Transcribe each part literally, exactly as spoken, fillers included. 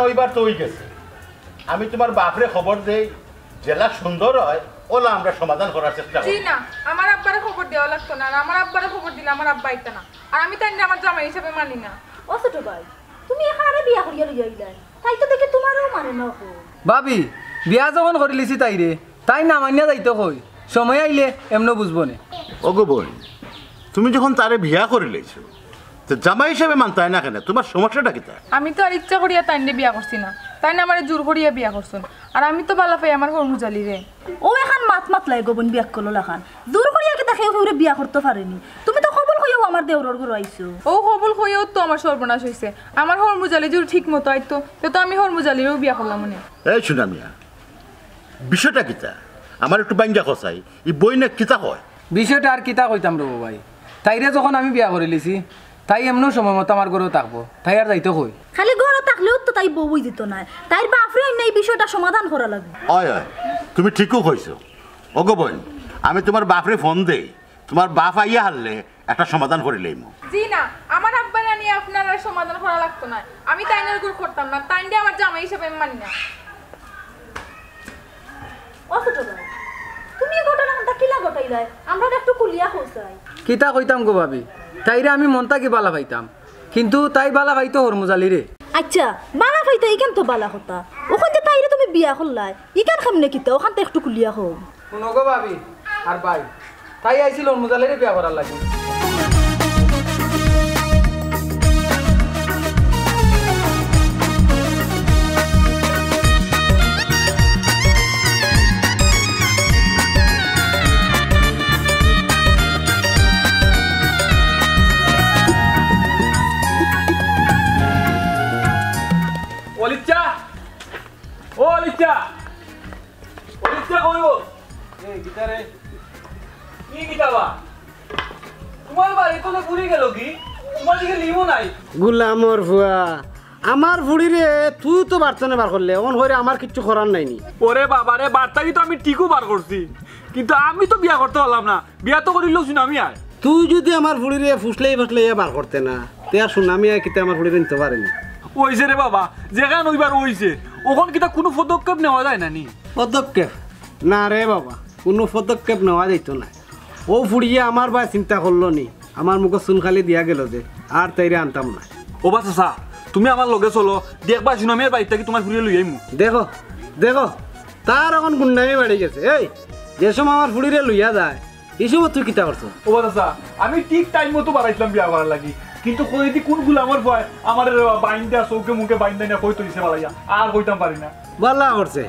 ওইবার তো ওই গেছে, আমি তোমার বাপরে খবর দেই, যেলা সুন্দর হয় ওলা আমরা সমাধান করার চেষ্টা জি করি। না, আমার আব্বারে খবর দেওয়া লাগতো না, আর আমার আব্বারে খবর দিলে আমার আব্বা আইতা না। আর আমি তাইনরে আমার জামাই হিসাবে মানি না। ও ছোট ভাই, তুমি এখানে বিয়া করিয়া লইয়া আইলায়, তাই তো দেখি তোমারও মানে না অখন। ভাবি, বিয়া যখন করিলিছি তাইরে, তাই না মানিয়া যাইতো কই, সময় আইলে এমনে বুঝবো নে। ওগো বইন, তুমি যখন তারে বিয়া করিলাইছো, তো জামাই হিসাবে মানতায় না কেনে? তোমার সমস্যাটা কিতা? আমি তো আর ইচ্ছা করিয়া তাইনরে বিয়া করছি না, তাইন আমারে জোর করিয়া বিয়া করছইন। আর আমি তো বালা পাই আমার হরমুজালিরে। ও এখান মাত মাতলায় গো বইন, বিয়াক্কলর লাখান। জোর করিয়া কিতা কেউ কেউরে বিয়া করতো পারেনি? তুমি তো কবুল কইয়াউ আমার দেওরর ঘরো আইছো। ও কবুল কইয়াউ তো আমার সর্বনাশ অইছে। আমার হরমুজালি যদি ঠিক মতো আইতো, তে তো আমি হরমুজালিরেউ বিয়া করলাম অনে। এই সুনামিয়া, বিষয়টা কিতা? আমার একটু বাইঙ্গা কছাই, ই বইনে কিতা কয়? বিষয়টা আর কিতা কইতাম রে ভাই, তাইরে যখন আমি বিয়া করিলিছি, তাই এমনেউ সময় মতো আমার ঘরো থাকবো, তাই আর যাইতো কই। খালি ঘরো থাকলেউ তো তাই বউ অইযিতো নায়, তাইর বাপরে অইন্য ই বিষয়টা সমাধান করা লাগবো। অয়, অয়, তুমি ঠিকউ কইছো। ওগো বইন, আমি তোমার বাপরে ফোন দেই, তোমার বাপ আইয়া হারলে একটা সমাধান করিলাইমু। জি না, আমার আব্বারে আনিয়া আপনার আর সমাধান করা লাগতো নায়। আমি তাইনর ঘর করতাম না, তাইনরে আমার জামাই হিসাবে আমি মানি না। ও ছোট ভাই, তুমি ই ঘটনা কিলা ঘটাইলায়? আমরারে একটু খুলিয়া কও চাই। কিতা কইতাম গো ভাবি, তাইরে আমি মন থাকি বালা পাইতাম, কিন্তু তাই বালা পাইতো হরমুজালিরে। আচ্ছা, বালা পাইতা ইখান তো বালা কথা, অখন যে তাইরে তুমি বিয়া করলায়, ইখান কেমনে কিতা, অখান তো একটু খুলিয়া কও। হুনো গো ভাবি আর ভাই, তাই আইছিল হরমুজালিরে বিয়া করার লাগি। অলিচ্ছা, ও অলিচ্ছা, অলিচ্ছা কই গো? এই কিতা রে? কি কিতা বা? তোমার বাড়ি তো ঘুরি গেল কি? তোমার দিকে লিমো নাই। গুলামর ফুয়া, আমার ফুড়িরে তুই তো বাড়ি থনে বার করলে, অন হইরে আমার কিচ্ছু করার নাই নি। ওরে বাবা রে, বাড়ি থাকি তো আমি ঠিকউ বার করছি, কিন্তু আমি তো বিয়া করতে পারলাম না। বিয়া তো করিল সুনামিয়ায়। তুই যদি আমার ফুড়িরে ফুসলাই ফাসলাই বার করতে না, তে আর সুনামিয়ায় কিতা আমার ফুড়িরে নিতো পারে নি? অইছে রে বাবা, যেখান অইবার অইছে, অখন কিতা কুনু পদক্ষেপ নেওয়া যায় না নি? পদক্ষেপ? না রে বাবা, কুনু পদক্ষেপ নেওয়া যাইতো নায়। অউ ফুড়িয়ে আমার বায় চিন্তা করলো নি, আমার মুখো চুন কালি দিয়া গেল যে, আর তাইরে আনতাম না। ও বা চাচা, তুমি আমার লগে চলো, দেখবায় সুনামিয়ার বাড়ি থাকি তোমার ফুড়িরে লই আইমু। দেখো, দেখো, তার অখন গুন্ডামি বাড়ি গেছে। এই, যে সময় আমার ফুড়িরে লইয়া যায়, ই সময় তুই কিতা করছস? ও বা চাচা, আমি ঠিক টাইম মতো বাড়াইছিলাম বিয়া করার লাগি, কিন্তু কই দি কুন গুলামর ফুয়ায় আমারে বাইন্দা চউখে মুখে বাইন্দা নিয়া কই থইছে ফালাইয়া, আর কইতাম পারি না। বালা করছে,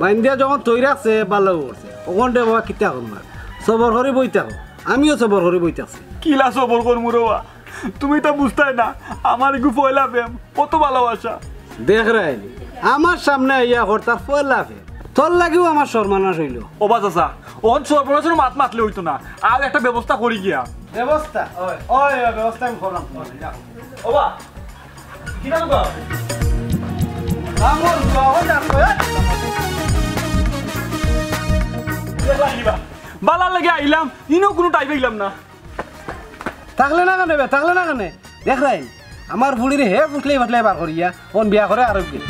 বাইন্দিয়া যখন থই রাখছে, বালাউ করছে। অখন রে বাবা কিতা করমু আর? সবর করি বই থাকো, আমিও সবর করি বই থাকছি। কিলা সবর করমু রে বা? তুমি তো বুঝতায় না, আমার ইগু পয়লা প্রেম, কত ভালোবাসা। দেখ রাইনি, আমার সামনে আইয়া কর তার পয়লা প্রেম, তোর লাগিউ আমার সর্বনাশ অইলো। ও বা চাচা, অখন সর্বনাশর মাত মাতলে অইতো না, আর একটা ব্যবস্থা করি গিয়া। ব্যবস্থা? ওই, ওই, ওই, ব্যবস্থা আমি করলাম। ওই, যাও। ও বা, কি নাম গো? আমার বাবা ডাকো, এ? দেখলাম কিবা? বালার লাগি আইলাম, ইনো কুনু টাইম পাইলাম না। থাকলে না কেনে বে, থাকলে না কেনে? দেখ রাইন, আমার ফুড়িরে হে ফুসলাই ফাসলাই বার করিয়া, অন বিয়া করে আরক গিয়া।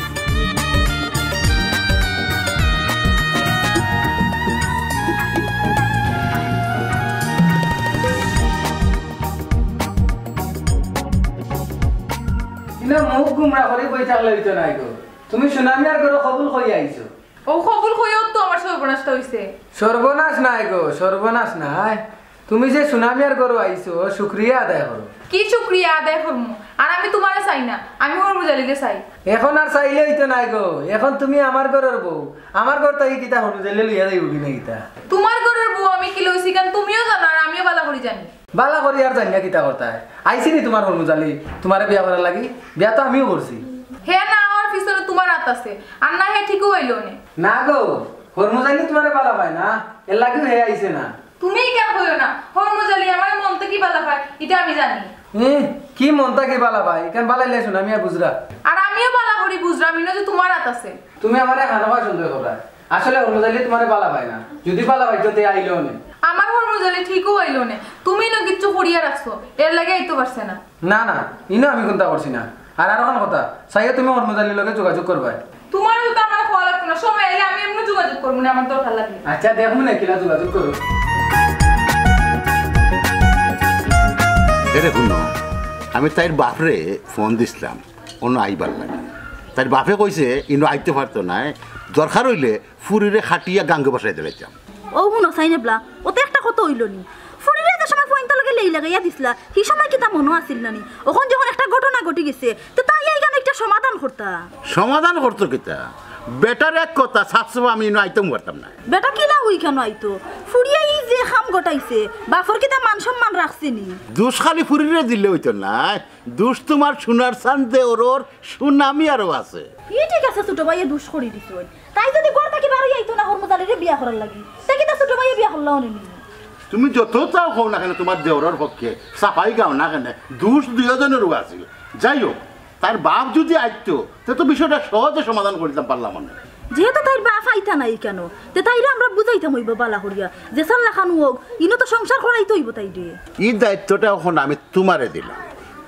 ইলা মুখ গুমরা করি বই থাকলে অইতো নায় গো। তুমি সুনামিয়ার ঘরো কবুল কই আইছো? ও কবুল কইয়াউ তো আমার সর্বনাশটা অইছে। সর্বনাশ নায় গো, সর্বনাশ নায়। তুমি যে সুনামিয়ার ঘরো আইছো, শুকরিয়া আদায় করো। কি শুকরিয়া আদায় করমু? আর আমি তুমারে চাই না, আমি হরমুজালিরে চাই। অখন আর চাইলে অইতো নায় গো, অখন তুমি আমার ঘরর বউ। আমার ঘর থাকি কিতা হরমুজালিরে লইয়া যাইবোগি না কিতা? তুমার ঘরর বউ আমি কিলা অইছি ইখান তুমিও জানো, আর আমিও বালা করি জানি। বালা করি আর জানিয়া কিতা করতায়? আইছি নি তুমার হরমুজালি তুমারে বিয়া করার লাগি? বিয়া তো আমিও করছি। হে না অওয়ার পিছনে তুমার আত আছে, আর না হে ঠিকউ আইলো নে। না গো, হরমুজালি তুমারে বালা পায় না, এরলাগিউ হে আইছে না। তুমি ইখান কইও না, হরমুজালি আমারে মন থাকি বালা পায়, ইটা আমি জানি। এ, কি মন থাকি বালা পায়? ইখান বালাইলে সুনামিয়ায় বুঝরা। আর আমিও বালা করি বুঝরাম, ইনো যে তুমার আত আছে। তুমি আমারে খামোখা সন্দেহ কররায়। আসলে হরমুজালি তুমারে বালা পায় না। যুদি বালা পাইতো তে আইলো নে। আমার হরমুজালি ঠিকউ আইলো নে। তুমি ইনো কিচ্ছু করিয়া রাখছো, এরলাগি আইতো পারছে না। না, না, ইনো আমি কুন্তা করছি না। আর আরোখান কথা, চাইয়া তুমি হরমুজ আলীর লগে যোগাযোগ করবায়। তুমার তো আমার কওয়া লাগতো না, সময় আইলে আমি এমনে যোগাযোগ করমু নে, আমার দরকার লাগলে। আচ্ছা, দেখমু নে কিলা যোগাযোগ করো। এরে হুনো, আমি তাইর বাপরে ফোন দিছলাম, অনো আইবার লাগি। তাইর বাপে কইছে, ইনো আইতে পারতো নায়, দরকার অইলে ফুরিরে খাটিয়া গাঙ্গো ভাসাই দিলাইতাম। অউ হুনো, চাইন এবলা, অতো একটা কথা অইলো নি। ফুরিরে যে সময় ফুয়াইন্তর লগে লেই লাগাইয়া দিছলা, হি সময় কিতা মনো আছিল না নি? অখন যখন একটা ঘটনা ঘটি গেছে, তে তাই আইয়া ইখানো একটা সমাধান করতা। সমাধান করতো কিতা? বেটার এক কথা, সাফ সাফ আমি ইনো আইতাম পারতাম না। বেটা কিলা অউ ইখানো আইতো? ফুরিয়ে ই যে কাম ঘটাইছে, বাপর কিতা মান সম্মান রাখছে নি? দুষ খালি ফুরিরে দিলে অইতো নায়, দুষ তুমার সোনার চান দেওরর সুনামি আরো আছে। ই ঠিক আছে, ছোট ভাইয়ে দুষ করি দিছইন। তাই যদি ঘর থাকি বারই আইতো না হরমুজ আলীরে বিয়া করার লাগি, তে কিতা ছোট ভাইয়ে বিয়া করলা অনে নি? তুমি যত চাও কও না কেনে, তুমার দেওরর পক্ষে সাফাই গাও না কেনে, দুষ দুইওজনরউ আছিল। যাই হোক, তাইর বাপ যদি আইতো, তে তো বিষয়টা সহজে সমাধান করিতাম পারলাম অনে। যেহেতু তাইর বাপ আইতা নায় ইখানো, তে তাইরে আমরা বুঝাইতাম অইবো বালা করিয়া। যেছার লাখান অউক, ইনো তো সংসার করাইতে অইবো তাইরে। ই দায়িত্বটা অখন আমি তুমারে দিলাম,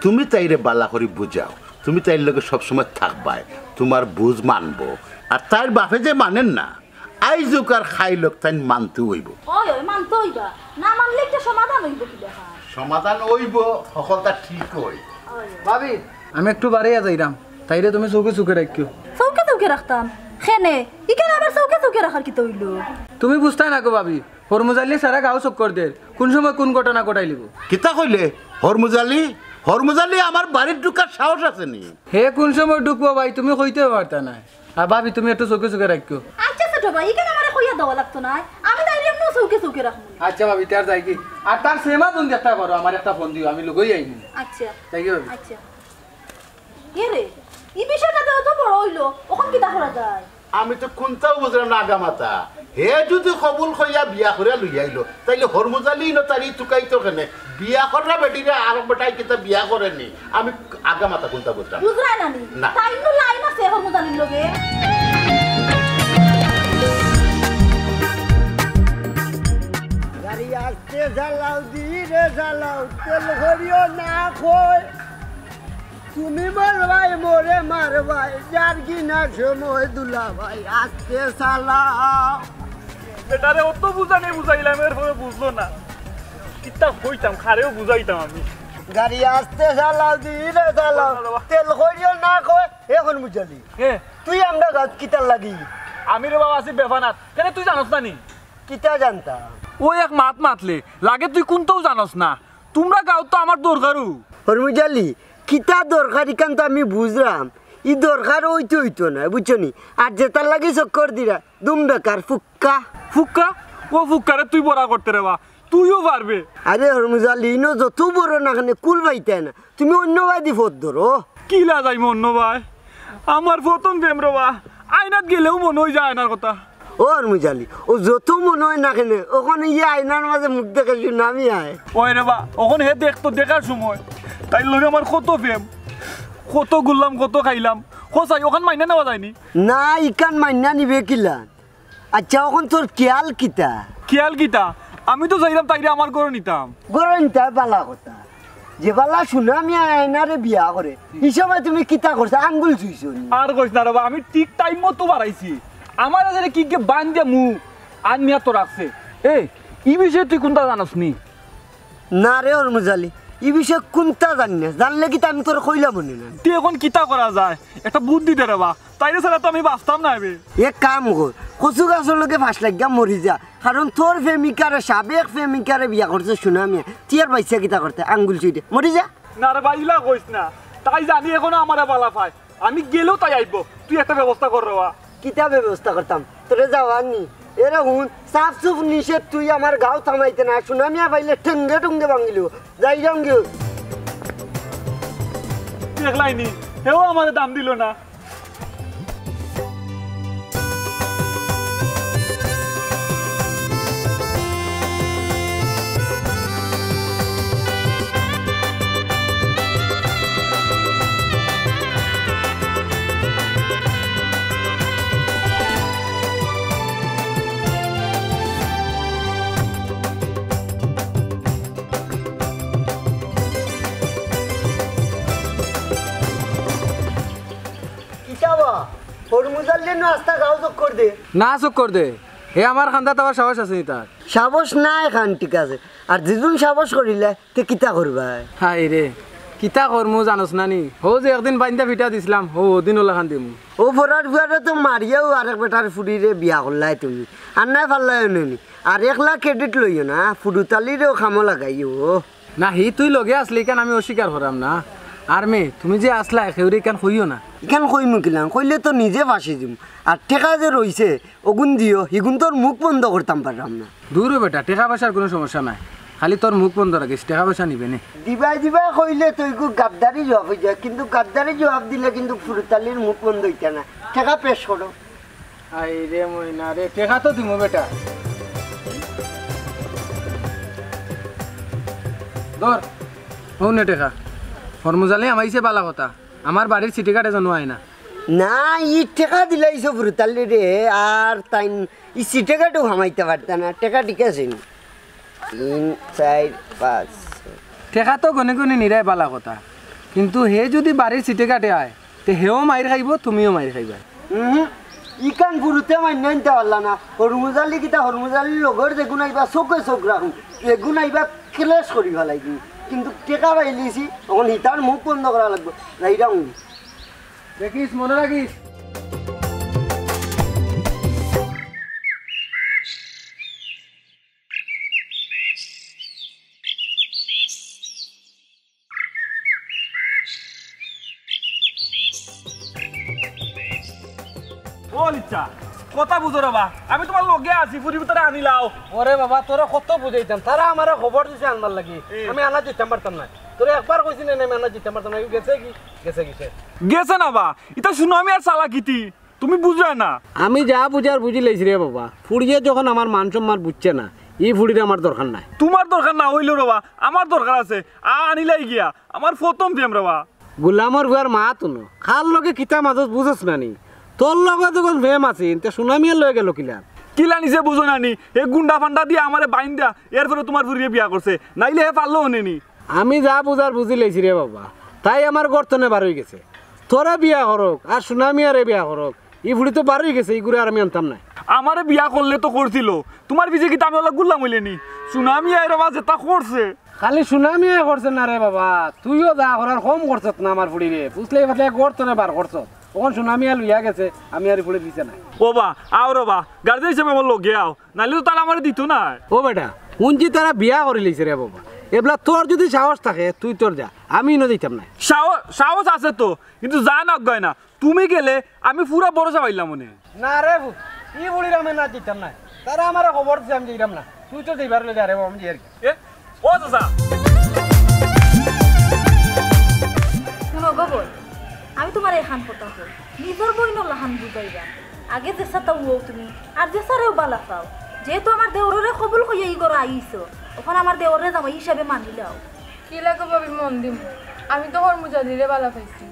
তুমি তাইরে বালা করি বুঝাও। তুমি তাইর লগে সবসময় থাকবায়, তুমার বুঝ মানবো। আর তাইর বাপে যে মানের না, আইজ অউক আর কাইল অউক তাইন মানতে অইবো। অয়, অয়, মানতে অইবা। না মানলে একটা সমাধান অইবো কিলা? সমাধান অইবো, হকলতা ঠিক অইবো। অয়, অয়। ভাবি, আমি একটু বারইয়া যাইরাম, তাইরে তুমি চউখে চউখে রাখিও। চউখে চউখে রাখতাম? কেনে? ইখানো আবার চউখে চউখে রাখার কিতা অইলো? তুমি বুঝতায় না গো ভাবি, হরমুজ আলী সারা গাঁও চক্কর দের, কুন সময় কুন ঘটনা ঘটাইলিবো। কিতা কইলে? হরমুজ আলী? হরমুজ আলী আমার বাড়িত ঢুকার সাহস আছে নি? হে কুন সময় ঢুকবো ভাই, তুমি কইতেউ পারতায় নায়। আর ভাবি, তুমি একটু চউখে চউখে রাখিও। আচ্ছা ছোট ভাই, ইখান আমারে কইয়া দেওয়া লাগতো নায়, আমি তাইরে এমনেউ চউখে চউখে রাখমু। আচ্ছা ভাবি, তে আর যাইগি। আর তার সেমা যদি দেখতায় পারো, আমারে একটা ফোন দিও, আমি লগই আইমু। আচ্ছা। যাইগি ভাবি। আচ্ছা। এরে, ই বিষয়টা তো অত বড় অইলো, অখন কিতা করা যায়? আমি তো কুন্তাউ বুঝরাম না আগামাতা। হে যদি কবুল কইয়া বিয়া করিয়া লইয়া আইলো, তাইলে হরমুজ আলী ইনো তারে তুকাইতো কেনে? বিয়া কররা বেটিরে আরক বেটায় কিতা বিয়া করে নি? আমি আগামাতা কুন্তা বুঝরাম না। বুঝরায় না নি? না। তাইন নু লাইন আছে হরমুজ আলীর লগে। গাড়ি আস্তে চালাও, ধীরে চালাও, তেল করিও না কই। তুমি মারবায় মোরে মারবায়, যার কি না সময় দুলাভাই, আস্তে চালাও। বেটারে অত বুঝানি বুঝাইলাম, এরপরে বুঝলো না। কিতা কইতাম, কারেও বুঝাইতাম আমি। গাড়ি আস্তে চালাও, ধীরে চালাও, তেল করিও না কই। অখন বুঝালি? এ। তুই আমরার গাঁওত কিতার লাগি? আমি রে বাবা আছি বেফানাত। কেনে তুই জানস না নি? কিতা জানতাম? অউ এক মাত মাতলে, লাগে তুই কুন্তাউ জানস না। তুমরার গাঁওত তো আমার দরকারউ। হরমুজ আলী, কিতা দরকার ইখান তো আমি বুঝরাম, ই দরকার অইতো অইতো নায়, বুঝছো নি? আর যেতার লাগি চক্কর দিরা, দুম বেকার, ফুক্কা। ফুক্কা? অউ ফুক্কারে তুই বড়া করতে রে বা, তুইও পারবে। আরে হরমুজ আলী, ইনো যত বড় না কেনে কুল পাইতায় না, তুমি অন্য বায়দি পথ ধরো। কিলা যাইমু অন্য বায়? আমার প্রথম প্রেম রে বা, আয়নাত গেলেউ মনো অয় যায় আয়নার কথা। ও হরমুজ আলী, অউ যত মনো অয় না কেনে, অখন ই আয়নার মাঝে মুখ দেখে সুনামি আয়। ওই রে বা, অখন হে দেখতো, দেখার সময়। তাইর লগে আমার কত প্রেম, কত ঘুরলাম, কত খাইলাম। কও চাই, অখান মাইনা নেওয়া যায়নি? না, ইখান মাইনা নিবে কিলা? আচ্ছা, অখন তোর খিয়াল কিতা? খিয়াল কিতা? আমি তো চাইরাম তাইরে আমার ঘরো নিতাম। ঘরো নিতায় বালা কথা। যেবলা সুনামিয়া আয়নারে বিয়া করে, হি সময় তুমি কিতা করছো? আঙ্গুল চুইছো নি? আর কইস না রে বা, আমি ঠিক টাইম মতো বাড়াইছি। আমারে যেন কিগে বান্ধিয়া মু আন মিয়া তো রাখছে। এ, ই বিষয়ে তুই কুন্তা জানস নি? না রে হরমুজ আলী, ই বিষয়ে কুন্তা জানি না। জানলে কিতা আমি তোরে কইলাম অনে না? তে অখন কিতা করা যায়? একটা বুদ্ধি দে রে বা। তাইরে ছাড়া তো আমি বাঁচতাম না এবে। এক কাম কর, কচু গাছর লগে ফাঁস লাগিয়া মরি যা। কারণ তোর প্রেমিকারে, সাবেক প্রেমিকারে বিয়া করছে সুনামিয়া। তুই আর বাইচ্চা কিতা করতে? আঙ্গুল চুইরে মরি যা। না রে বা, ইলা কইস না। তাই জানি অখনো আমারে বালা পায়। আমি গেলেউ তাই আইবো। তুই একটা ব্যবস্থা কর রে বা। কিতা ব্যবস্থা করতাম? তোরে যাওয়ার নি? এরে হুন, সাফ সুফ নিষেধ, তুই আমার গাঁওত হামাইতে না। সুনামিয়া পাইলে ঠেঙ্গে ঠুঙ্গে ভাঙ্গিলিবো। যাইরাম গি। দেখলায়নি, হেও আমারে দাম দিলো না। না, চুপ কর দে। হে আমার খান্দাত আবার সাহস আছে নি তার? সাহস না এখান ঠিক আছে, আর যেদিন সাহস করিলে তে কিতা করবায়? হায় রে, কিতা করমু জানোস না নি? হউ যে একদিন বাইন্দা ফিটা দিছলাম, হউ অদিন অলাখান দিমু। অউ ফরার ফুয়ারে তো মারিয়াউ আরেক বেটার ফুড়িরে বিয়া করলায় তুমি, আর নায় পারলায় অনে নি। আর একলা credit লইও না, ফুরুতালিরেও কামো লাগাইও। না, হি তুই লগে আছলে ইখান আমি অস্বীকার করাম না। আর মে, তুমি যে আছলায়, কেউরে ইখান কইও না। ইখান কইমু কিলান, কইলে তো নিজে ফাঁসি দিমু। আর টেকা যে রইছে, অগুন দিও, হিগুন তোর মুখ বন্ধ করতাম পাররাম না। দুরো বেটা, টেকা পয়সার কুনু সমস্যা নাই, খালি তোর মুখ বন্ধ রাখিস, টেকা পয়সা নিবে নে। দিবায় দিবায় কইলে তো ইগু গাদ্দারি জুয়াব অইযায়, কিন্তু গাদ্দারি জুয়াব দিলে কিন্তু ফুরুতালির মুখ বন্ধ অইতা না। টেকা পেশ করো। আই রে ময়না রে, টেকা তো দিমু বেটা। ধর, হউ নে টেকা। হরমুজালি হামাইছে বালা কথা, আমার বাড়ির চিঠি কাটে যেন আয় না। না, ই টেকা দিলাইছো ফুরুতালিরে, আর তাইন ই চিঠি কাটেও হামাইতা পারতা না, টেকা ঠিক আছে নি? তিন, চাইর, পাঁচ। টেকা তো গনে গনে নিরায় বালা কথা, কিন্তু হে যুদি বাড়ির চিঠি কাটে আয়, তে হেও মাইর খাইবো, তুমিও মাইর খাইবায়। উহু, ইখান ফুরুতে মাইন্য নিতা পারলা না। হরমুজালি কিতা, হরমুজালির লগর যেগুন আইবা, চউখে চউখ রাখমু। এগুন আইবা, ক্লেশ করি ফালাই দিমু। কিন্তু টেকা পাইলিছি, অখন হিতার মুখ বন্ধ করা লাগবো। যাইরাম। দেখিস, মনো রাখিস। ও লিচ্ছা, কথা বুঝো রে বা, আমি তুমার লগে আছি, ফুরি ভিতরে আনিলাও। ওরে বাবা, তোরে কত বুঝাইতাম, তারা আমারে খবর দিছে আনবার লাগি, এ। আমি আনা দিতাম পারতাম না। তোরে একবার কইছি না, আমি আনা দিতাম পারতাম না, গেছে কি? গেছে কি সে? গেছে না বা, ইতা সুনামি আর চালাকিতি। তুমি বুঝরায় না। আমি যা বুঝার বুঝিলাইছি রে বাবা। ফুড়িয়ে যখন আমার মান সম্মান বুঝছে না, ই ফুড়ির আমার দরকার নাই। তুমার দরকার না অইলেও রে বা, আমার দরকার আছে। আ আনিলাই গিয়া, আমার প্রথম প্রেম রে বা। গুলামর ফুয়ার মাত হুনো, কার লগে কিতা মাজছ বুঝছ না নি? তোর লগে যখন প্রেম আছিল, তে সুনামিয়ার লগে গেল কিলা? কিলা নিছে বুঝো না নি? হে গুন্ডা ফান্ডা দিয়া আমারে বাইন্দা, এরপরে তুমার ফুড়িরে বিয়া করছে, নাইলে হে পারলো অনে নি। আমি যা বুঝার বুঝিলাইছি রে বাবা, তাই আমার ঘর তনে বার অইগেছে। তোরে বিয়া করউক আর সুনামিয়ারে বিয়া করউক, ই ফুড়ি তো বার অইগেছে, ইগুরে আর আমি আনতাম নায়। আমারে বিয়া করলে তো করছিল, তুমার পিছে কিতা আমি অলা গুলাম অইলে নি? সুনামিয়ায় রে বা যেতা করছে। খালি সুনামিয়ায় করছে না রে বাবা, তুইও যা করার কম করছত না আমার ফুড়িরে, ফুসলাই ফাসলাই ঘর তনে বার করছত। অখন সুনামিয়া লইয়া গেছে, আমি আর ই ফুড়ির পিছে নাই। ও বা, আও রে বা, গার্জিয়ান হিসাবে আমার লগে আও। নাইলে তো তারা আমারে দিত না। ও বেটা, হুনছি তারা বিয়া করিলিছে রে বাবা। এবলা তোর যুদি সাহস থাকে, তুই তোর যা, আমি ইনো যাইতাম নায়। সাহস, সাহস আছে তো, কিন্তু যা না অজ্ঞায় না। তুমি গেলে আমি পুরা ভরসা পাইলাম অনে। না রে পুত, ই বুড়ির আমি না দিতাম নায়। তারা আমারে খবর দিছে, আমি যাইরাম না। তুই তো যাইবার অইলে যা রে বাবা, আমি যাই আর কি। এ, ও চাচা। হুনো গো বইন, আমি তুমারে এখান কথা কই, নিজর বইনর লাখান বুঝাইবা। আগে যেসাতা অও তুমি, আর যেসারেও বালা পাও। যেহেতু আমার দেওররে কবুল কইয়া ই ঘরো আইছো, অখন আমার দেওররে জামাই হিসাবে মানি লাও। কিলা গো ভাবি, মন দিমু, আমি তো হরমুজালিরে বালা পাইছি।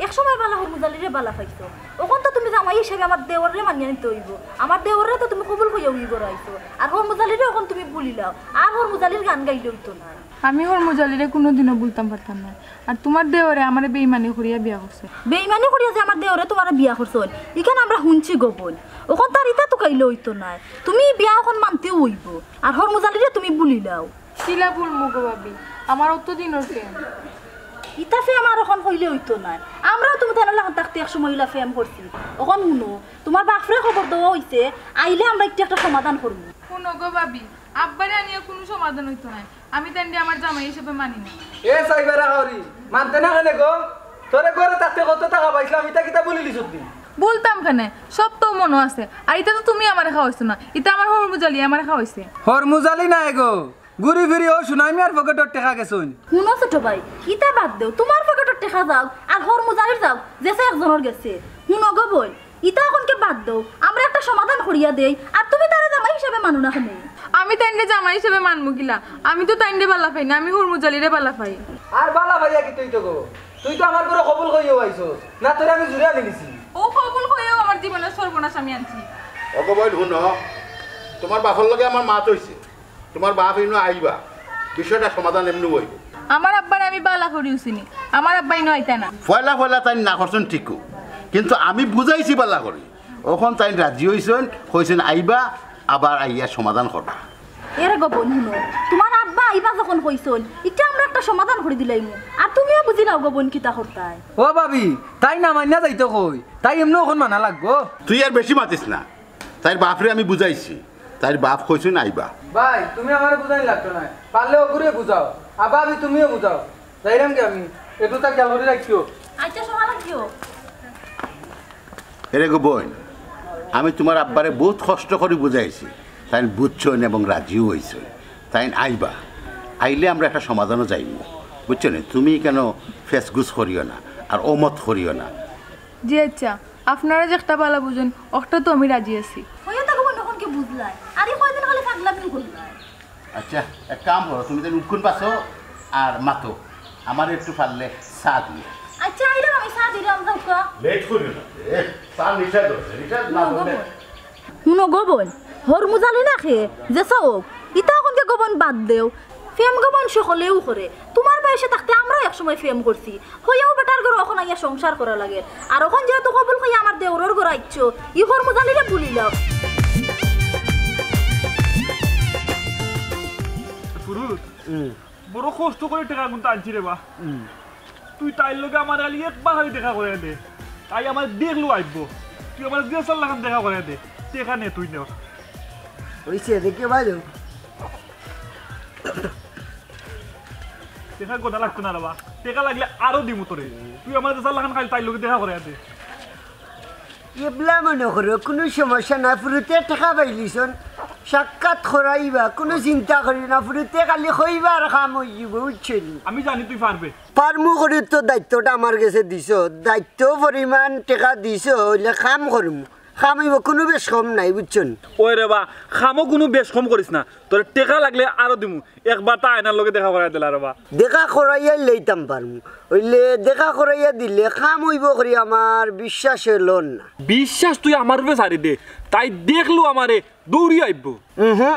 এক সময় বালা হরমুজালিরে বালা পাইছো, অখন তো তুমি জামাই হিসাবে আমার দেওররে মানিয়া নিতে অইবো। আমার দেওররে তো তুমি কবুল কইয়া ই ঘরো আইছো, আর হরমুজালিরে অখন তুমি ভুলি লাও, আর হরমুজালির গান গাইলে অইতো না। আমি হরমুজালিরে কুনুদিনও ভুলতাম পারতাম না। আর তুমার দেওরে আমারে বেইমানি করিয়া বিয়া করছে। বেইমানি করিয়া যে আমার দেওরে তুমারে বিয়া করছইন, ইখান আমরা হুনছি গো বইন। অখন তার ইতা তুকাইলে অইতো নায়। তুমি বিয়া অখন মানতেউ অইবো। আর হরমুজালিরে তুমি ভুলি লাও। কিলা ভুলমু গো ভাবি, আমার অত দিনর প্রেম। ইতা প্রেম আর অখন কইলে অইতো নায়। আমরাও তুমি তানর লাখান থাকতে এক সময় ইলা প্রেম করছি। অখন হুনো, তুমার বাফরে খবর দেওয়া অইছে, আইলে আমরা ইকটু একটা সমাধান করমু। হুনো গো ভাবি, আব্বারে আনিয়া কুনু সমাধান অইতো নায়। আমি তাইনরে আমার জামাই হিসাবে মানি না। এ সাইবারা হরি, মানতে না কেনে গো? তোরে ঘরো থাকতে কত টেকা পাইছলাম, ইতা কিতা ভুলিলিছত নি? ভুলতাম কেনে? সব তো মনো আছে। আর ইতা তো তুমি আমারে খাওয়াইছো না, ইতা আমার হরমুজালি আমারে খাওয়াইছে। হরমুজালি নায় গো, ঘুরি ফিরি অউ সুনামিয়ার পকেটর টেকা গেছইন। হুনো ছোট ভাই, ইতা বাদ দেও, তুমার পকেটর টেকা যাউক আর হরমুজালির যাউক, যেছে একজনর গেছে। হুনো গো বইন, ইতা অখনকে বাদ দেও, আমরা একটা সমাধান করিয়া দেই, আর তুমি তারে জামাই হিসাবে মানো না কেনে? আমি তাইনরে জামাই হিসাবে মানমু কিলা? আমি তো তাইনরে বালা পাই না, আমি হরমুজালিরে বালা পাই। আর বালা পাইয়া কিতা অইতো গো? তুই তো আমার ঘরো কবুল কইয়াউ আইছস, না তোরে আমি জুরে আনিলিছি। অউ কবুল কইয়াউ আমার জীবনর সর্বনাশ আমি আনছি। অগো বইন হুনো, তুমার বাফর লগে আমার মাত অইছে। তুমার বাফ ইনো আইবা, বিষয়টা সমাধান এমনেউ অইবো। আমার আব্বারে আমি বালা করিউ চিনি, আমার আব্বা ইনো আইতা না। পয়লা পয়লা তাইন না করছইন ঠিকউ, কিন্তু আমি বুঝাইছি বালা করি। অখন তাইন রাজি অইছইন, কইছইন আইবা, আবার আইয়া সমাধান করবা। এরে গো বইন, হুনো, তুমার আব্বা আইবা যখন কইছইন, ইটা আমরা একটা সমাধান করি দিলাইমু। আর তুমিও বুঝিলাও গো বইন, কিতা করতায়। ও ভাবি, তাই না মানিয়া যাইতো কই, তাই এমনে অখন মানা লাগবো। তুই আর বেশি মাতিস না, তাইর বাপরে আমি বুঝাইছি, তাইর বাপ কইছইন আইবা। ভাই, তুমি আমারে বুঝাইন লাগতো নায়, পারলে অগুরে বুঝাও, আর ভাবি তুমিও বুঝাও। যাইরাম কি আমি? একটু তা খেয়াল করি রাখিও। আচ্ছা, সোনা রাখিও। এরে গো বইন, আমি তুমার আব্বারে বউত কষ্ট করি বুঝাইছি, তাইন বুঝছইন এবং রাজিও অইছইন। তাইন আইবা, আইলে আমরা একটা সমাধানও যাইমু, বুঝছো নি? তুমি কেনে ফেসগুস করিও না, আর অমত করিও না। জি আচ্ছা, আপনারা যেকটা ভালা বুঝইন, অকটা তো আমি রাজি আছি। হইয়া থাকো বইন, অখন কি বুঝলায়? আর ই কয়দিন খালি পাগলামি করলায়। আচ্ছা, এক কাম করো, তুমি তাইলে উকুন বাছো আর মাতো, আমারে একটু পারলে চা দিও। আচ্ছা, আইলাম আমি, চা দিলাম, যাও কা। লেট করিও না, এ, চা নিশা ধরছে, নিশা না হুনো গো ধরলে। বইন, হুনো গো বইন, হরমুজালি না খে, যে সব, ইতা অখন কে গো বইন বাদ দেও। প্রেম গো বইন সকলেউ করে, তুমার বয়সে থাকতে আমরাও এক সময় প্রেম করছি, হইয়াও বেটার ঘরো অখন আইয়া সংসার করা লাগে। আর অখন যেহেতু কবুল কইয়া আমার দেওরর ঘরো আইছো, ই হরমুজালিরে ভুলিলাও। ফুরুত, হুম। বড় কষ্ট করি টেকা গুনতা আনছি রে বা। হুম। তুই তাইর লগে আমারে খালি একবার খালি দেখা করাইয়া দে। তাই আমারে দেখলো আইবো। তুই আমারে যে চার লাখান দেখা করাইয়া দে। টেকা নে তুই নে। অইছে, দেখি ভাই। টেকা কথা লাগতো না রে বা। টেকা লাগলে আরো দিমু তোরে। তুই আমারে যে চার লাখান খালি তাইর লগে দেখা করাইয়া দে। এবলা মনো করো, কুনু সমস্যা নাই, ফুরুতে টেকা পাইলিছইন, সাক্ষাৎ করাইবা, কুনু চিন্তা করিও না, ফুরুতে খালি কইবা আর কাম অইযিবো, বুঝছো নি? আমি জানি তুই পারবে। পারমু করি তো দায়িত্বটা আমার গেছে দিছো, দায়িত্ব পরিমাণ টেকা দিছো, অইলে কাম করমু, কাম অইবো, কুনু বেশ কম নাই, বুঝছো নি? ওই রে বা, কামও কুনু বেশ কম করিস না, তোর টেকা লাগলে আরো দিমু। একবার তা আয়নার লগে দেখা করাই দিলা রে বা। দেখা করাইয়া লইতাম পারমু। অইলে দেখা করাইয়া দিলে কাম অইবো করি আমার বিশ্বাসে লর না। বিশ্বাস তুই আমার উপরে ছাড়ি দে। তাই দেখলো আমারে দৌড়ি আইবো। উহু,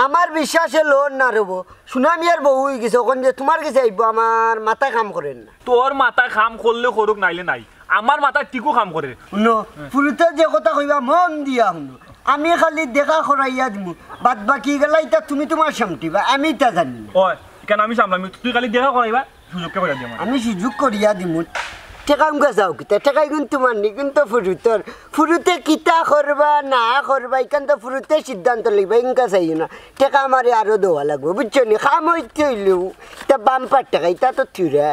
আমার বিশ্বাসে লর না রে বা। সুনামিয়ার বউ অইগেছে, অখন যে তুমার গেছে আইবো, আমার মাথায় কাম করের না। তোর মাথায় কাম করলে করুক, নাইলে নাই। আমার মাথায় ঠিকও কাম করের। হুনো, ফুরুতে যে কথা কইবা মন দিয়া হুনো। আমি খালি দেখা করাইয়া দিমু, বাদ বাকি গেলা ইতা তুমি তুমার সামটিবা, আমি ইতা জানি না। ওই, কেনে আমি সামলামি? তুই খালি দেখা করাইবা, সুযোগ কে করাই দে আমারে। আমি সুযোগ করিয়া দিমু। টেকা উনকা চাও কিতা? টেকা ইগুন তুমার নি, ইগুন তো ফুরুতর। ফুরুতে কিতা করবা না করবা, ইখান তো ফুরুতে সিদ্ধান্ত লইবা, ইনকা চাইও না। টেকা আমারে আরো দেওয়া লাগবো, বুঝছো নি? কাম অইতে অইলেও, ইতা বাম্পার টেকা, ইতা তো থুড়া।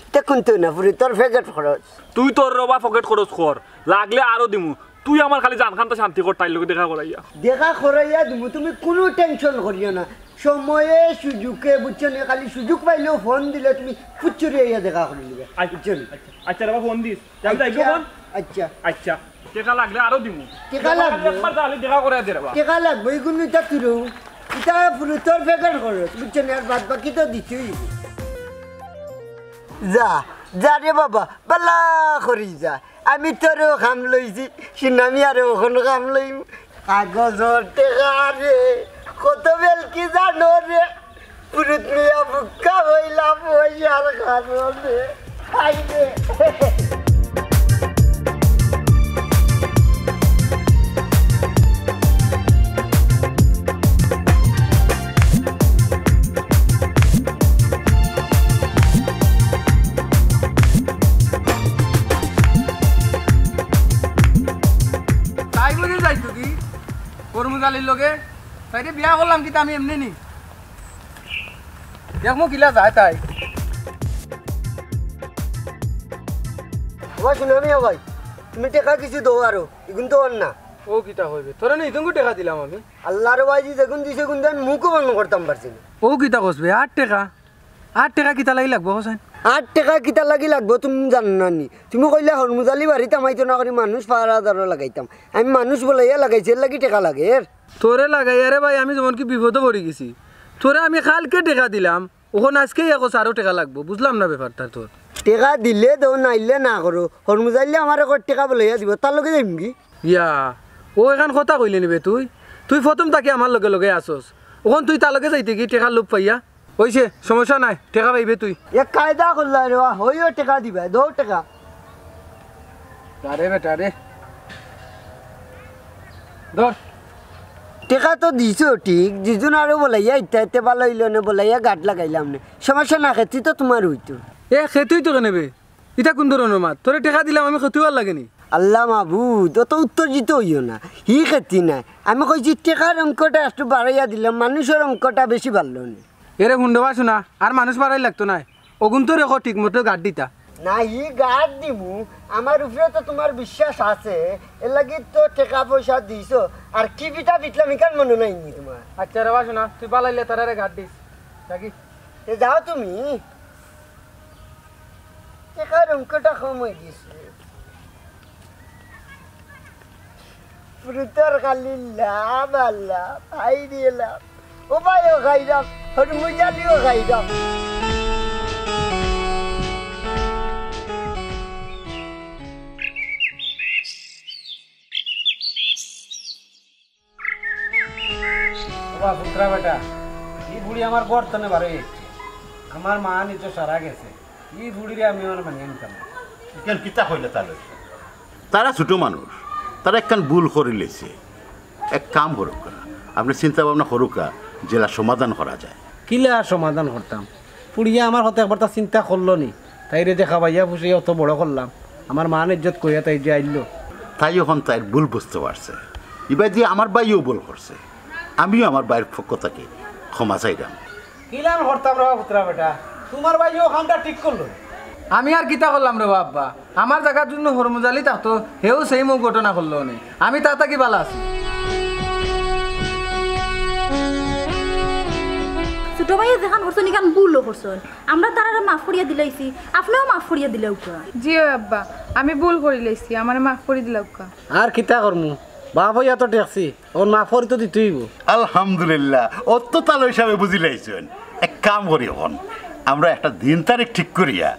ইতা কুন্তা না, ফুরুতর পকেট খরচ। তুই তোর রে বা পকেট খরচ কর, লাগলে আরো দিমু। তুই আমার খালি জানখানটা শান্তি কর, তাইর লগে দেখা করাইয়া। দেখা করাইয়া দিমু, তুমি কুনু টেনশন করিও না। সময়ে সুযোগে, বুঝছো নি, খালি সুযোগ পাইলেউ ফোন দিলে তুমি ফুচ্চুরি আইয়া দেখা করি নিবে। আচ্ছা, বুঝছো নি? আচ্ছা, আচ্ছা রে বা, ফোন দিস। আমি যাইবো আচ্ছা, অখন। আচ্ছা। আচ্ছা, টেকা লাগলে আরো দিমু। টেকা লাগবো। একবার তাইলে দেখা করাইয়া দে রে বা। টেকা লাগবো, ইগুন ইতা থুড়া। ইতা ফুরুতর পকেট খরচ, বুঝছো নি? আর বাদ বাকি তো দিতেউ অইবো। যা, যা রে বাবা, বালা করি যা। আমি তোরেও কাম লইছি, সুনামিয়ারেও অখন কাম লইমু। কাগজর টেকা রে, কত বেলকি জানো রে? ফুরুত মিয়া বুক্কা অইলাম পয়সার কারণে। হায় রে। তাই বুঝি যাইতো কি? কর্মচারীর লগে? তাইরে বিয়া করলাম কিতা আমি এমনে নি? দেখমু কিলা যায় তাই। ও ভাই, হুনো নি ও ভাই, তুমি টেকা কিছু দেও আরো, ইগুন তো অর না। ও কিতা কইবে? তোরে না ইগুন টেকা দিলাম আমি। আল্লার ওয়াজি যেগুন দিছে, ইগুন দিয়া মুখও বন্ধ করতাম পারছি না। ও কিতা কস বে, আট টেকা? আট টেকা কিতা লাগি লাগবো, হোসেন? আট টেকা কিতা লাগি লাগবো, তুমি জানো না নি? তুমি কইলা হরমুজালি বাড়িত আমাইতো না করি মানুষ পাহারাদারও লাগাইতাম। আমি মানুষ বলাইয়া লাগাইছি, এর লাগি টেকা লাগে এর। তোরে লাগাইয়া রে ভাই, আমি যেমন কি বিপদো পড়ি গেছি। তোরে আমি কালকে টেকা দিলাম, অখন আজকেই একো আরো টেকা লাগবো, বুঝলাম না ব্যাপারটা তোর। টেকা দিলে দেও, নাইলে না করো। হরমুজাইলে আমারে কয় টেকা বলাইয়া দিবো, তার লগে যাইমু কি? ইয়া, ও এখান কথা কইলে নি বে তুই? তুই প্রথম থাকি আমার লগে লগে আছস, অখন তুই তার লগে যাইতে কি টেকার লোভ পাইয়া? অইছে, সমস্যা নাই, টেকা পাইবে তুই। এক কায়দা করলা রে বা, হইও টেকা দিবা, দেও টেকা। তারে বেটা রে। ধর। টেকা তো দিছো ঠিক, দুইজন আরো বলাইয়া ইতা ইতে ভালা অইলো নে, বলাইয়া গাট লাগাইলাম নে। সমস্যা না, খেতি তো তুমার অইতো। এ, খেতি অইতো কেনে বে? ইতা কুন ধরনর মাত? তোরে টেকা দিলাম, আমি খেতি অওয়ার লাগি নি? আল্লা মাবুদ, অত উত্তেজিত অইও না। হি খেতি নায়। আমি কইছি টেকার অঙ্কটা একটু বাড়াইয়া দিলাম, মানুষর অঙ্কটা বেশি বাড়লো নে। এরে হুন্ডবা শোনা, আর মানুষ বাড়াইল লাগতো নায়। অগুন্তরে ক ঠিক মতো গাট দিতা। না, ই গাট দিমু, আমার উপরে তো তুমার বিশ্বাস আছে, এরলাগি তো টেকা পয়সা দিছো। আর কি পিঠা পিটলাম ইখান মনো নাই নি তুমার? আচ্ছা রে বা শোনা, তুই বালাইলে তারারে গাট দিস। রাখি। এ যাও তুমি। টেকার অঙ্কটা কম অই গেছে। ফুরুতর খালি লাভ আর লাভ, হাই রে লাভ। ও ভাই, ও খাইরাম, হরমুজালিও খাইরাম। ও বা ফুতরা বেটা, ই ফুড়ি আমার ঘর তনে বারই আইছে। আমার মা নিচে সারা গেছে। ই ফুড়িরে আমি আমার মানিয়া নিতাম না। ইখান কিতা কইলে তা লইছে? তারা ছোট মানুষ, তারা একখান ভুল করিলাইছে। এক কাম করুক্কা, আপনে চিন্তা ভাবনা করুক্কা, যেলা সমাধান করা যায়। কিলা সমাধান করতাম? ফুড়িয়ে আমার কথা একবার তা চিন্তা করলো নি? তাইরে যে খাবাইয়া ফুষাইয়া অত বড় করলাম, আমার মান ইজ্জত কইয়া তাই যে আইলো। তাই অখন তাইর ভুল বুঝতে পারছে। ইবাদি আমার ভাইও ভুল করছে, আমিও আমার ভাইর পক্ষ থাকি ক্ষমা চাইরাম। কিলান করতাম রে বা ফুতরা বেটা, তুমার ভাইও কামটা ঠিক করলো। আমি আর কিতা করলাম রে বা আব্বা? আমার জাগাত যুদি হরমুজালি থাকতো, হেও same অউ ঘটনা করলো নে। আমি তা থাকি বালা আছি। ছোট ভাইয়ে যেখান করছইন, ইখান ভুলও করছইন। আমরা তারারে মাফ করিয়া দিলাইছি, আপনেও মাফ করিয়া দিলাউক্কা। জি অয় আব্বা, আমি ভুল করিলাইছি, আমারে মাফ করি দিলাউক্কা। আর কিতা করমু? বাপ অইয়া তো ঠেকছি, অখন মাফ করি তো দিতেউ অইবো। আলহামদুলিল্লাহ, অত তালই সাবে বুঝিলাইছইন। এক কাম করি, অখন আমরা একটা দিন তারিখ ঠিক করিয়া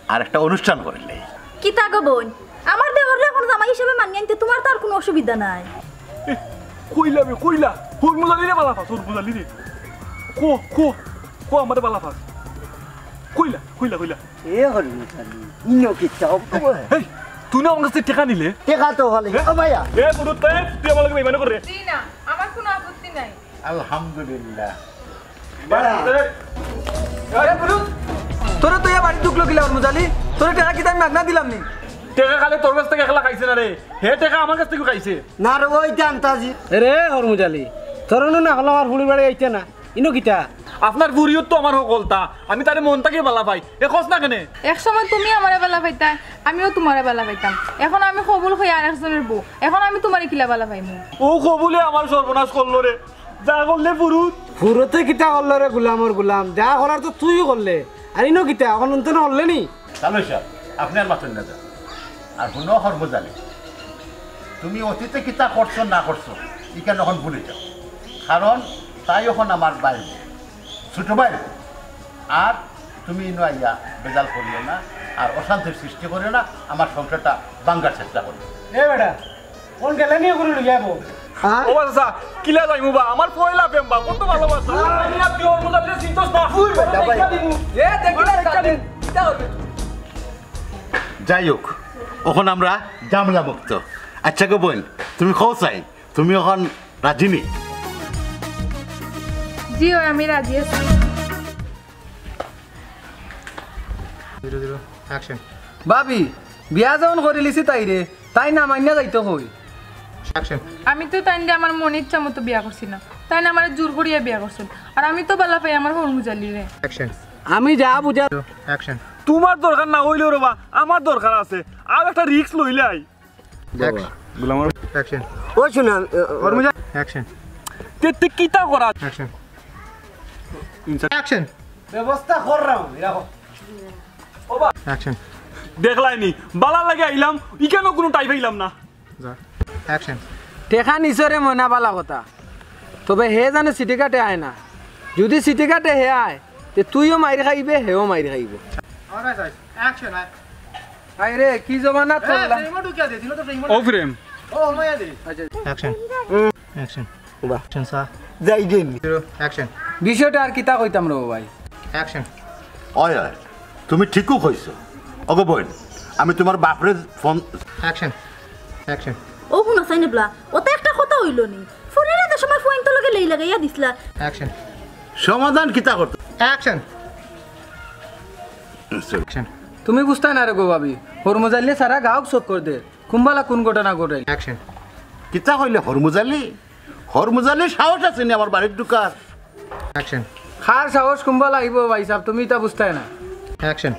আর একটা অনুষ্ঠান করিলাই। কিতা গো বইন, আমার দেওররে অখন জামাই হিসাবে মানিয়া আনতে তুমার তো আর কুনু অসুবিধা নাই। এ, কইলা বে, কইলা। হরমুজালিরে বালা পাস, হরমুজালিরে। কো, কো, কো আমারে বালা পাস। কইলা, কইলা, কইলা। এ হরমুজালি, ইনো কিতা? এই, তুই না আমার কাছে টেকা নিলে? টেকা তো হলে। এ? ও ভাইয়া। এ, বুরুত, তুই আমার লগে বেইমানি করে। জি না, আমার কুনু আপত্তি নাই। আলহামদুলিল্লাহ। আরে বুরুত, তোরে তো ইয়া বাড়িত ঢুকলো কিলা হরমুজালি? তোরে টেকা কিতা আমি মাগনা দিলাম নি? টেকা খালি তোর কাছ থাকি একলা খাইছে না রে, হে টেকা আমার কাছ থাকিও খাইছে। না রে, অউ ইতা আন্তাজি। এরে হরমুজালি, তোরে নু না কইলাম আমার ফুড়ির বাড়ি আইতে না, ইনো কিতা? আপনার ফুড়িও তো আমার হকলতা, আমি তারে মন থাকি বালা পাই, এ কস না কেনে? এক সময় তুমি আমারে বালা পাইতায়, আমিও তুমারে বালা পাইতাম। অখন আমি কবুল কইয়া আরেকজনর বউ, অখন আমি তুমারে কিলা বালা পাইমু? অউ কবুলে আমার সর্বনাশ করলো রে। যা করলে ফুরুত। ফুরুতে কিতা করলো রে গুলামর গুলাম? যা করার তো তুইও করলে। আর ইনো কিতা, অখন অন্তত করলে নি? তালই সাব, আপনে আর মাতইন না যান। আর হুনো হরমুজালি, তুমি অতীতে কিতা করছো না করছো, ইখান অখন ভুলি যাও। কারণ তাই অখন আমার ভাইর বউ, ছোট ভাইর বউ। আর তুমি ইনো আইয়া বেজাল করিও না, আর অশান্তির সৃষ্টি করিও না, আমার সংসারটা ভাঙ্গার চেষ্টা করিও না। এ বেটা, কোন গেলে নিয়ে করে লইয়া যাবো? হ্যাঁ? ও বা চাচা, কিলা যাইমু বা? আমার পয়লা প্রেম বা, কত ভালোবাসা। আমি আর তুই হরমুজালিরে চিনছস না। এ, দেখি না, কিতা করবে? যাই হোক, অখন আমরা ঝামেলা মুক্ত। আচ্ছা গো বইন, তুমি কও চাই, তুমি অখন রাজি নি? জি, অয় আমি রাজি আছি। Zero zero, action. ভাবি, বিয়া যখন করিলিছি তাইরে, তাইন না মানিয়া যাইতো কই? অ্যাকশন। আমি তো তাইনরে আমার মন ইচ্ছা মতো বিয়া করছি না, তাইন আমারে জোর করিয়া বিয়া করছইন। আর আমি তো বালা পাই আমার হরমুজালিরে। অ্যাকশন। আমি যা বুঝার অ্যাকশন। তুমার দরকার না অইলেও রে বা, আমার দরকার আছে। আর একটা রিস্ক লইলাই। বাবা। অ্যাকশন। ও শোনা, আ, আ, হরমুজা-, অ্যাকশন। তে, তে কিতা করা? অ্যাকশন। ইনসার-, অ্যাকশন। ব্যবস্থা কররাম, রাখো। ও বা- অ্যাকশন। দেখলায়নি, বালা লাগি আইলাম, ইখানও কুনু টাই পাইলাম না। যা। অ্যাকশন। টেকা নিছরে ময়না বালা কথা, তবে হে জানে চিটি কাটে আয় না। যুদি চিটি কাটে হে আয়, তে তুইও মাইর খাইবে, হেও মাইর খাইবো। আমার কাছে আয়। অ্যাকশন, আয়। আয় রে, কি জমানা এ, চললাম। ফ্রেমও ঢুকিয়া দে, দিল তো ফ্রেমও ও ঢুকিয়া। ফ্রেম। ও, হমাইয়া দে। আচ্ছা। অ্যাকশন। অ্যাকশন। বাহ। Action, sir. যাই দিন। Zero, action. বিষয়টা আর কিতা কইতাম রে ভাই? অ্যাকশন। অয়, অয়, তুমি ঠিকউ কইছো। ওগো বইন, আমি তুমার বাপরে ফোন অ্যাকশন। অ্যাকশন। ও হুনো চাইন এবলা, অতা একটা কথা অইলো নি। ফোনের এত সময় ফোন তো লগে লেই লাগাইয়া দিছলা। অ্যাকশন। সমাধান কিতা করতো? অ্যাকশন। অ্যাকশন। তুমি বুঝতায় না রে গো ভাবি, হরমুজালিয়ে সারা গাউক চক্কর দে। কুম্বালা কোন ঘটনা ঘটাইল? অ্যাকশন। কিতা কইলে হরমুজালি? হরমুজালির সাহস আছে নি আমার বাড়িত ঢুকার? অ্যাকশন। কার সাহস কুম্বালা আইবো ভাই সাহেব, তুমি ইতা বুঝতায় না। অ্যাকশন।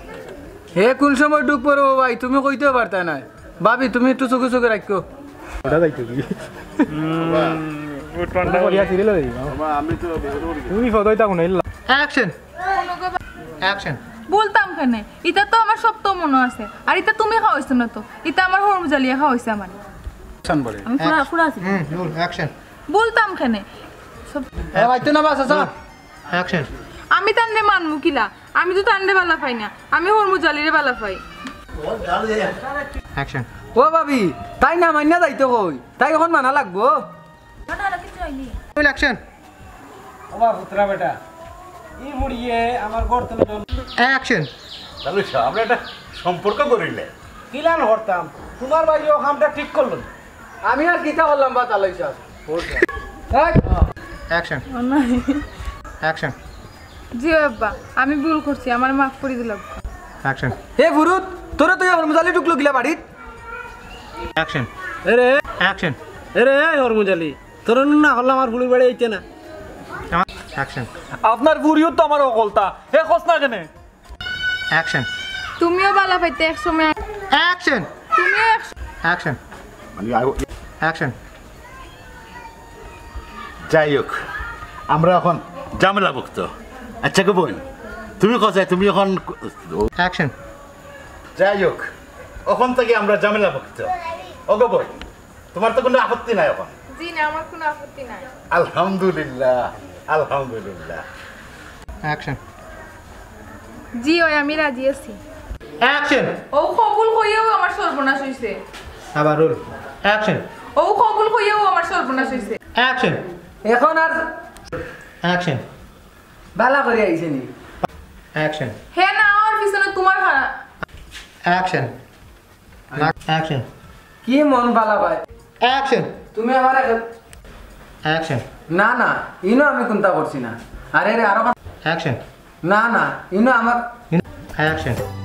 হে কোন সময় ঢুক পড়বো ভাই, তুমি কইতেও পারতায় না। ভাবি, তুমি একটু চোখে চোখে রাখো। ওটা যাইতো কি? উঠপান্ডা করিয়া সিরিয়াল হয়ে যাবে। বাবা, আমি তো বিপদে পড়ি গেছি। তুমি বিপদ হইতা মনে হইল। অ্যাকশন। অ্যাকশন। বলতাম কেনে, ইতা তো আমার সব তো মনে আছে। আর ইতা তুমি খাওয়াইছো না তো, ইতা আমার হরমুজালিয়ে খাওয়াইছে আমার। অ্যাকশন বলে। আমি ফুরা ফুরা আছি। হুম, রোল, অ্যাকশন। বলতাম কেনে? সব এ ভাই, তুই না বাস, আচ্ছা। অ্যাকশন। আমি তানরে মানমু কিলা? আমি তো তানরে বালা পাই না, আমি হরমুজালিরে বালা পাই। অ্যাকশন। ও ভাবি, তাই না মাইনা যাইতো কই? তাই এখন মানা লাগবো? না, না, না, কিছু হয়নি। Role, action. ও বা পুত্রা বেটা, ই মুড়িয়ে আমার ঘর তুলে দন। অ্যাকশন। তাহলে সা-, আমরা একটা সম্পর্ক করিলে। কিলান করতাম, তোমার ভাই ও কামটা ঠিক করলো না। আমি আর কিতা করলাম বা তালই সাহেব? এই! অ্যাকশন। অ্যাকশন। জি আব্বা, আমি ভুল করছি, আমার মাফ করে দিলাম। অ্যাকশন। হে ফুরুত, তোরা তো এই হরমুজালি ঢুকলো কিলা বাড়িত? অ্যাকশন। এরে, অ্যাকশন। এরে, এই হরমুজালি, তোর না হলো আমার ফুড়ির বাড়ি আইতে না। অ্যাকশন। আপনার ফুড়িও তো আমার অকলতা, হে খোঁজ না কেনে? অ্যাকশন। তুমিও বালা পাইতে এক সময়। অ্যাকশন। তুমিও এক অ্যাকশন। মানে, আই- অ্যাকশন। যাই হোক, আমরা এখন ঝামেলামুক্ত। আচ্ছা গো বোন, তুমি কোথায়? তুমি এখন অ্যাকশন। যাই হোক, এখন থেকে আমরা ঝামেলামুক্ত। ওগো বোন, তোমার তো কোনো আপত্তি নাই এখন? জি না, আমার কোনো আপত্তি নাই। আলহামদুলিল্লাহ, আলহামদুলিল্লাহ। অ্যাকশন। জি, ওই আমি রাজি আছি। অ্যাকশন। ও কবুল কইয়াও আমার সর্বনাশ হইছে। আবার রোল। অ্যাকশন। ও কবুল কইয়াও আমার সর্বনাশ হইছে। অ্যাকশন। এখন আর অ্যাকশন। বালা করে আইছে নি? অ্যাকশন। হে না, ওর পিছনে তোমার খারাপ। অ্যাকশন। না, অ্যাকশন। কি মন বালা ভাই? অ্যাকশন। তুমি আমার এক অ্যাকশন। না, না, ইনো আমি কুন্তা করছি না। আরে রে, আরো অ্যাকশন। না, না, ইনো আমার অ্যাকশন।